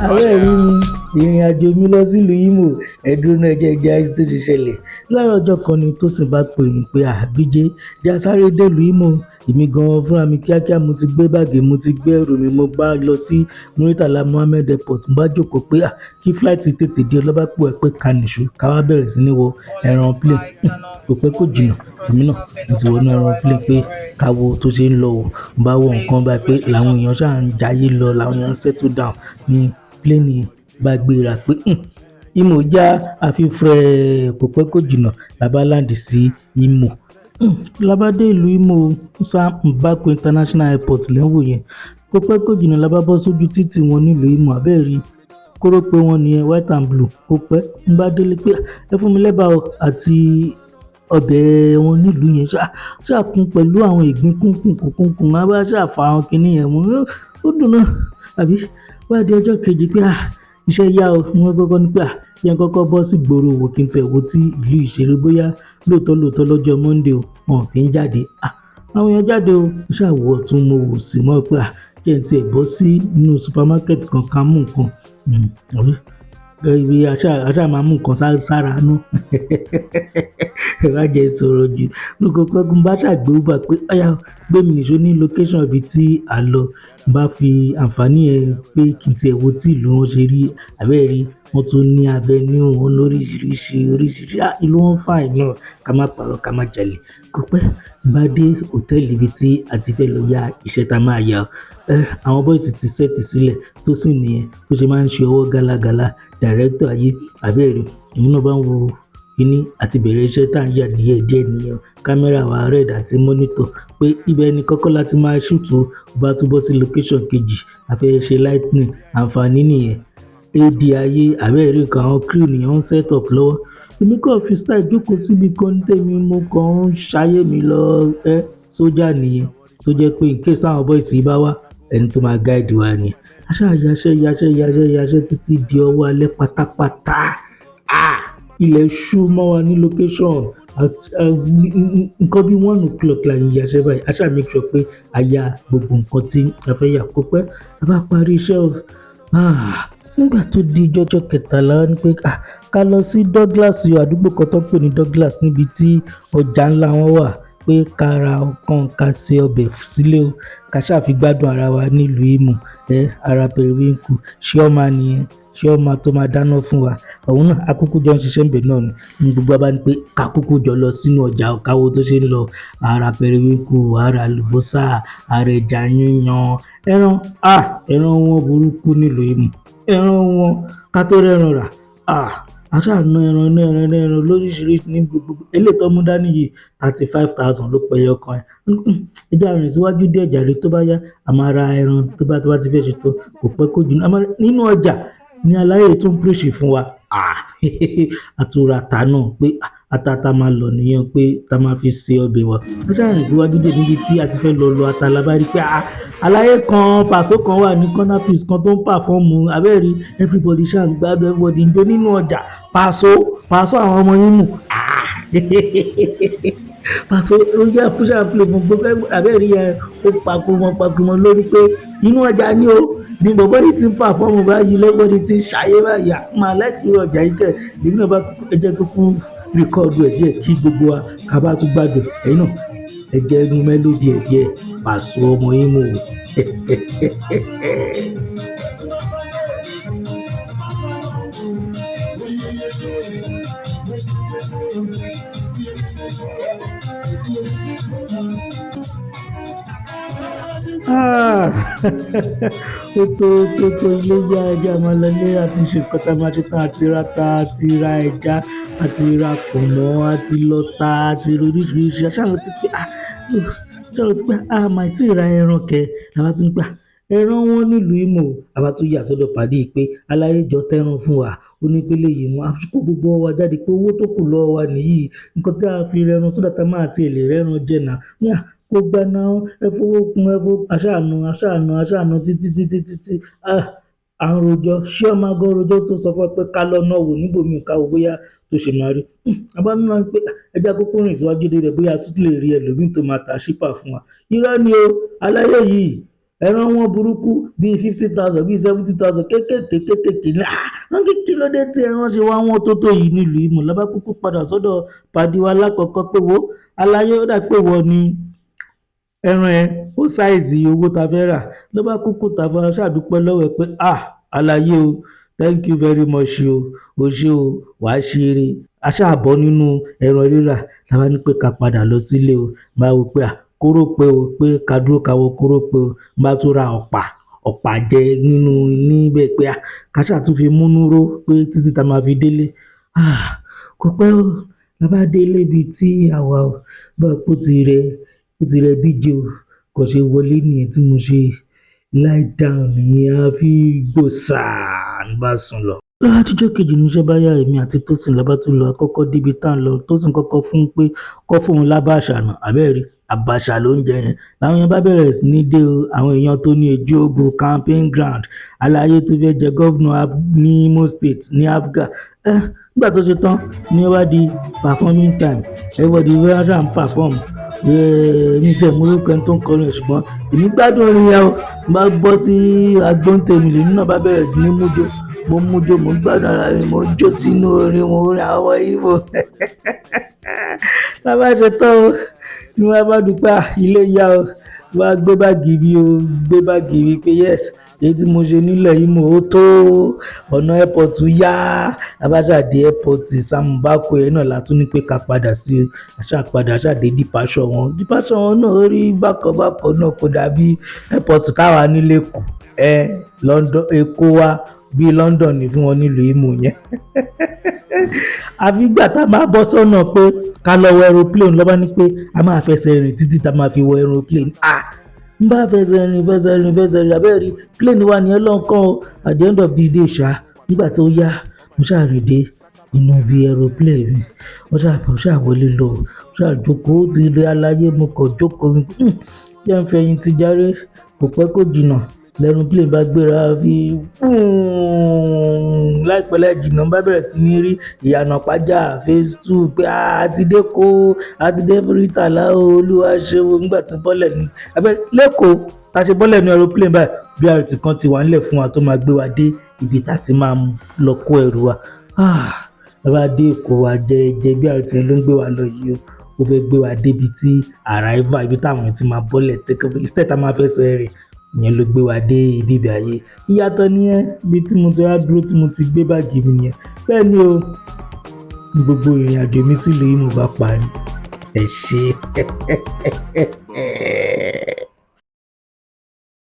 Àwọn ẹ̀rí mi, ìrìn àjò mi lọ sílùú Imo, ẹ̀dùn náà jẹ́ ẹja tó ti ṣẹlẹ̀. Láàárọ̀ ọjọ́ kan ni Tósìn bá pè mí pé, "Àbíjẹ́, jẹ́ a sáré dé ìlú Imo." Èmi gan-an fúnra mi kíákíá mo ti gbé báàgì, mo ti gbé ẹrù mi, mo bá lọ sí Muritala Muhammed Airport, mo bá jókòó pé kí flight tètè dé. Ló bá pè wá pé ká nìṣó, ká wá bẹ̀rẹ̀ sí ní wọ aeroplane. Kò pẹ́ kò jìnnà, èmi náà mo ti wọ inú aeroplane pé ká wo tó ṣe ń lọ wò. Mo bá wọ nǹkan báyìí pé làwọn èèyàn ṣà ń jayé lọ, làwọn èèyàn settle down ní plane bá gbéra pé Imo já àfi fẹ́ẹ́. Kò pẹ́ kò jìnnà, la bá land sí Imo. La bá dé ìlú Imo, Sam Mbakwe International Airport lẹ́ ń wò yẹn. Kò pẹ́ kò jìnnà, la bá bọ́ sójú títì wọn nílùú Imo. Àbẹ́ẹ̀rí kóró pé wọ́n nìyẹn, white and blue. Kò pẹ́, ń bá délé pé ẹ fún mi lẹ́bàá o àti ọbẹ̀ wọn nílùú yẹn ṣá ṣá kún pẹ̀lú àwọn ìgbín kúnkùn kúnkùn. Wọ́n bá ṣà fa àwọn kinní yẹn mú, ó dùn náà. Àbí wá di ọjọ́ kejì pé iṣẹ́ yá o. Wọ́n kọ́kọ́ ní pé jẹ́ n kọ́kọ́ bọ́ sí ìgboro wò kí n tiẹ̀ wo tí ìlú ìṣeré bóyá lóòótọ́ lóòótọ́ lọ́jọ́ Monday o, wọn ò kí ń jáde. Àwọn èèyàn jáde o. Mo ṣà wò ọ̀tún, mo wò sí mọ́ pé jẹ́ n tiẹ̀ bọ́ sí inú supermarket kan ká mú nǹkan. Àbí ibi aṣá máa mú nǹkan sára ná. Ẹ má jẹ sọ̀rọ̀ jù. Mo kàn pé mo bá ṣà gbé Uber pé ọ̀yá gbé mi nìṣó ní location ibi tí a lọ. Mo bá fi àǹfààní ẹ pé kí n tiẹ̀ wo tí ìlú wọn ṣe rí. Àbẹ́ẹ̀rí wọ́n tún ní avenue wọn lóríṣiríṣi oríṣiríṣi. Ìlú wọn fine náà, ká má parọ́, ká má jalè. Kò pẹ́, mo bá dé hòtẹ́ẹ̀lì ibi tí a ti fẹ́ lọ ya iṣẹ́ tá a máa yà. Àwọn boys ti set sílẹ̀ tó sì nìyẹn tó ṣe máa ń ṣe ọwọ́ gálágalá, director ayé. Àbẹ́ẹ̀rí èmi náà bá ń wo kíní àti bẹ̀rẹ̀ iṣẹ́ tá ń yà díẹ̀ díẹ̀ nìyẹn. Camera wa red àti monitor pé ibẹ̀ ni kọ́kọ́ láti máa shoot o. Bá tún bọ́ sí location kejì, a fẹ́ ṣe lightning, àǹfààní nìyẹn. AD ayé, àbẹ́ẹ̀rí nǹkan, àwọn crew nìyẹn ń set up lọ́wọ́. Èmi kàn fi style jókòó síbi kan ní tèmi, mo kàn ń ṣayé mi lọ. Sójà nìyẹn tó jẹ́ pé in case táwọn boys yìí bá wá, ẹni tó máa guide wa ni. A ṣáà yaṣẹ́ yaṣẹ́ yaṣẹ́ yaṣẹ́ títí di ọwọ́ alẹ́ pátápátá. Ilẹ̀ ṣú mọ́ wa ní location. Nǹkan bí 1 o'clock la yín yaṣẹ́ báyìí. A ṣáà make sure pé a ya gbogbo nǹkan tí a fẹ́ yà. Kó pẹ́, a bá parí iṣẹ́ o. Nígbà tó di ọjọ́ kẹtàlá ní pé ká lọ sí Douglas, àdúgbò kan tó ń pè ní Douglas níbi tí ọjà ńlá wọn wà, pé ká ra ọ̀kan ká ṣe ọbẹ̀ sílé o, ká ṣáà fi gbádùn ara wa nílùú Imo. Ara periwinkle ṣíọ́mà nìyẹn, ṣíọ́mà tó máa dáná fún wa. Òun náà akúkú jọ ń ṣiṣẹ́ ńbẹ̀ náà ni. Gbogbo wa bá ní pé ká kúkú jọ lọ sínú ọjà káwo tó ṣe ń lọ. Ara periwinkle, ara àlùbọ́sà, ara ẹja yíyan, ẹran. Ẹran wọn burúkú nílùú Imo. Ẹran wọn, ká tó rẹ́ran rà. A ṣáà ná ẹran, ná ẹran, ná ẹran lóríṣiríṣi ní gbogbo. Eléyìí tó mú dání yìí, 35,000 ló pẹ́ ẹyọ kan ẹ̀. Ẹ jẹ́ á rìn síwájú díẹ̀ jàre, tó bá yá, a máa ra ẹran tó bá ti fẹ́ ṣe tó. Kò pẹ́ kó jìnnà. Nínú ọjà ní aláyé tún preach fún wa. A tún ra ata náà pé ata tá máa lọ nìyẹn pé tá máa fi ṣe ọbẹ̀ wa. A ṣáà rìn síwájú díẹ̀ níbi tí a ti fẹ́ lọ lọ ata, la bá rí pé aláyé kan, pàṣọ kan wà ní corner piece kan tó ń perform. Àbẹ́ẹ̀rí everybody ṣáà ń gbádùn, everybody ń jó nínú ọjà. Pàṣọ, pàṣọ àwọn ọmọ Imo. Pàṣọ ó yá push and play fún gbogbo. Àbẹ́ẹ̀rí yẹn, ó pakumọ̀ pakumọ̀ lórí pé inú ọjà ni o ní bọ̀bọ́ yìí ti ń perform báyìí, lọ́gbọ́dì ti ń ṣayé báyìí. Máa láìpẹ́ irú ọjà yìí kẹ̀. Èmi náà bá ẹ jẹ́ kúkú record ẹ̀ díẹ̀ kí gbogbo wa ká bá tún gbádùn. Ẹ̀yin náà ẹ jẹ́ inú melody ẹ̀ díẹ̀, Pàṣọ ọmọ Imo. Ó tó tó tó ilé yá, ẹja máa lọ ilé àti ṣe nǹkan tá a máa ṣe tán, àti ra ata, àti ra ẹja, àti ra pọ̀nmọ́, àti lọta, àti ra oríṣiríṣi. A ṣáà rántí pé ṣáà rántí pé a máa tí ì ra ẹran kẹ̀. La bá tún ní pé ẹran wọ́n nílùú Imo. La bá tún yà sọ́dọ̀ pàdé pé aláyé jọ tẹ́ran fún wa. Ó ní pé léyìí wọn á kó gbogbo wa jáde pé owó tó kù lọ́wọ́ wa nìyí. Nǹkan tí a fi rẹran sódà tá a máa ti lè rẹ́ran jẹ náà. Ní kó gba náà, ẹ fowó kun, ẹ fowó. Aṣáàna, aṣáàna, aṣáàna títí títí títí. À ń rojọ́. Ṣé ọmọ agan rojọ́ tó sọ fún ẹ pé ká lọ náà wò níbòmíì ká wo bóyá tó ṣe máa rí. A bá ní wọ́n pé ẹ jẹ́ kúkú rìn síwájú dé rẹ̀ bóyá a tún lè rí ẹlòmíì tó máa ta ṣípà fún wa. Irọ́ ni o, aláyé yìí. Ẹran wọn burúkú bíi 50,000, bíi 70,000, kéékèèké kéékèèké ní. Wọ́n kí kí ló dé tí ẹran ṣe wá wọ́n tó tó yìí nílùú Imo? Lọ́ba kúkú padà sọ́dọ̀ pàdé wa lákọ̀ọ́kọ́ pé wo aláyé, ó dà pé wọ́n ní ẹran ẹ ó size owó ta fẹ́ rà. Ló bá kúkú ta fún wa, ṣàdúpẹ́ lọ́wọ́ ẹ pé, "Ah, aláyé o, thank you very much o, o ṣé o, wàá ṣe eré." Aṣáàbọ̀ nínú ẹran rírà làwa ní pé ká padà lọ sílé o. Máa wò pé à kóró pé o, pé ká dúró ká wọ kóró pé o bá tún ra ọ̀pá ọ̀pá jẹ nínú níbẹ̀, pé à ká ṣáà tún fi múnú ró pé títí tá máa fi délé. Ah, kò pẹ́ o, la bá délé ibi tí àwa o bá pò ti rẹ bíjì o. Kò ṣe wọlé nìyẹn tí mo ṣe lie down nìyẹn, àfi gbòòsà ní bá sùn lọ. Lọ́jọ́ kejì níṣẹ́ bá yá, èmi àti Tósìn la bá tún lọ. Àkọ́kọ́ débi tá à ń lọ, Tósìn kọ́kọ́ fún pé kọ́ fóun lábàṣà náà, àbẹ́ẹ̀rí àbàṣà ló ń jẹ yẹn. Làwọn yẹn bá bẹ̀rẹ̀ sí ní dé o, àwọn èèyàn tó ní Ejiogu campaign ground, aláyé tó fẹ́ jẹ governor ní Imo State ní APGA. Ẹ nígbà tó ṣe tán ní ó wá di performing time, everybody wá ṣáà ń perform. Ní tẹ̀ mú orúkọ ẹni tó ń kọrin ẹ̀, ṣùgbọ́n èmi gbádùn orin yẹn o. Bá bọ́ sí agbóńtèmi, lèmi náà bá bẹ̀rẹ̀ sí ní mújó, mo mújó, mo gbádùn ara mi, mo jó sínú orin wọn, orin àwọn Ìgbò. Bá ṣe tán o ni wọ́n bá dúpẹ́, ilé yá o, wọ́n á gbé báàgì mi o, gbé báàgì mi pé yes, èyí tí mo ṣe nílẹ̀ Imo ó tó ọ̀nà airport yá. Abájáde airport Sam Mbakwe náà la tún ní pé ká padà sí. Àṣà padà, àṣà dé departure wọn. Departure wọn náà ó rí bákan bákan náà, kò dàbí airport táwa nílé kù ẹ London. Èkó wa bíi London ní fún wọn nílùú Imo yẹn. Àfi ìgbà tá a máa bọ́ sọ́nà pé ká lọ wọ aeroplane, lọ́ba ní pé a máa fẹsẹ̀ rìn títí tá a máa fi wọ aeroplane. Ah, n bá fẹsẹ̀ rìn, fẹsẹ̀ rìn, fẹsẹ̀ rìn, abẹ́rẹ́ rí plane wa nìyẹn lọ́nkàn o. At the end of the day ṣá, nígbà tó yá, mo ṣáà rìn dé inú bí aeroplane mi. Wọ́n ṣáà wọlé lọ, mo ṣáà jókòó. Ó ti rí aláyé, mo kàn jókòó mi, jẹ́ n fẹ̀yìntì jàre. Kò pẹ́ kò jìnnà lẹ́nu plane bá gbéra fi láìpẹ́ láì jìnnà, bá bẹ̀rẹ̀ sí ní rí Ìyànà Ìpájà phase 2 pé a ti dé kó a ti dé Muritàlá o, Olúwa ṣeun. Nígbà tí bọ́lẹ̀ ní abẹ́ lẹ́kọ̀ọ́, tá a ṣe bọ́lẹ̀ ní aeroplane báyìí, BRT kan ti wà nílẹ̀ fún wa tó máa gbé wa dé ibi tá a ti máa lọ kó ẹrù wa. Bá dé Èkó wa jẹ́jẹ́, BRT ló ń gbé wa lọ yìí o. Ó fẹ́ gbé wa débi tí arrival, ibi táwọn èèyàn ti máa bọ́lẹ̀ take, instead tá a máa fẹsẹ̀ rìn, ìyẹn ló gbé wa dé ibi ìbàyè. Ìyàtọ̀ nìyẹn, ibi tí mo ti wá dúró, tí mo ti gbé báàgì mi nìyẹn. Bẹ́ẹ̀ ni o, gbogbo ìrìn àjò mi sílùú Imo bá parí. Ẹ ṣé.